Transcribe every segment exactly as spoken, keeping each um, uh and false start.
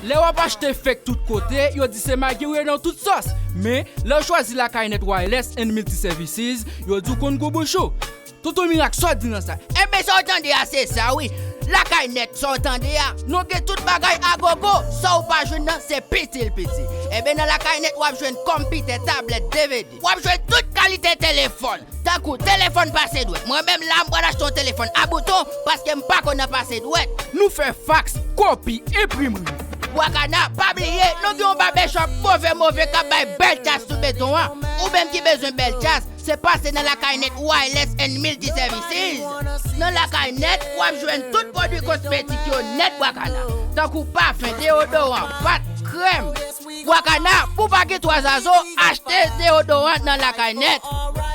Lè w ap achte fake tout kote, yo di se magi ou ye nan tout sòs. Men, lè w chwazi Lakay Nèt Wireless and Multi Services, yo di w konn gou bouch ou. Tonton Mirak, sa w di nan sa? Enben, sa w tande a, se sa, wi. Lakay Nèt, sa w tande a, nou gen tout bagay agogo. Sa w pa jwenn nan, se piti l piti. Enben, nan Lakay Nèt, w ap jwenn konpitè, tablèt, D V D. W ap jwenn tout kalite telefòn. Tankou telefòn pase dwèt. Mwen menm la, m pral achte yon telefòn a bouton paske m pa konn nan pase dwèt. Nou fè faks, kopi, enprimri. Bwakana, pa bliye, nou gen yon babechòp move move k ap bay bèl djaz sou beton an. Ou menm ki bezwen bèl djaz, se pase nan Lakay Nèt Wireless and Multi Services. Nan Lakay Nèt, w ap jwenn tout pwodui kosmetik yo nèt Bwakana, tankou pafen, deyodoran, pat, krèm. Bwakana, pou pa gen twa zazo, achte deyodoran nan Lakay Nèt.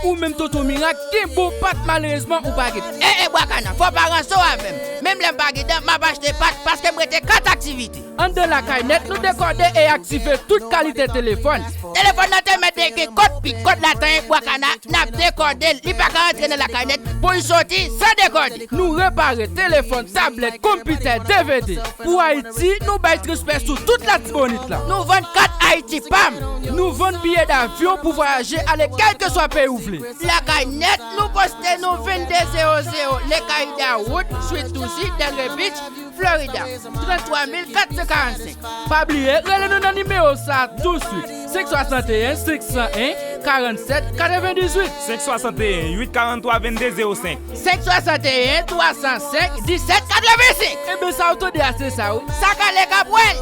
Ou menm Tonton Mirak, gen bon pat, malerezman ou pa gen. E, e, Bwakana, fò pa ranse w avè m. Menm lè m pa gen dan, m ap achte pat paske m rete kat aktivite. Anndan Lakay Nèt, nou dekòde e aktive tout kalite telefòn. Telefòn nan te mèt gen kòd pik, kòd latanyen, Bwakana, n ap dekòde l. Li pa ka rantre nan Lakay Nèt pou l soti san dekòde. Nou repare telefòn, tablèt, konpitè, D V D. Pou Ayiti, nou bay transfè sou tout Latibonit la. Nou vann kat Ayiti pam. Nou vann biyè davyon pou vwayaje ale kèlkeswa peyi w vle. Lakay Nèt, nou poste nou vennde zewo zewo Lekayida Wood, Suite Tousi, Delray Beach, Florida, trannntwa mil katsan karannsenk. Pa bliye, rele nou nan nimewo sa a tousuit, senk swasanteyen, senk san en, karannsèt, katrevendizuit. Senk swasanteyen, uit karanntwa, vennde zewo senk. Senk swasanteyen, twa san senk, disèt katrevensenk. Enben, sa w tande a, se sa, wi. Sa k ale k ap wè l.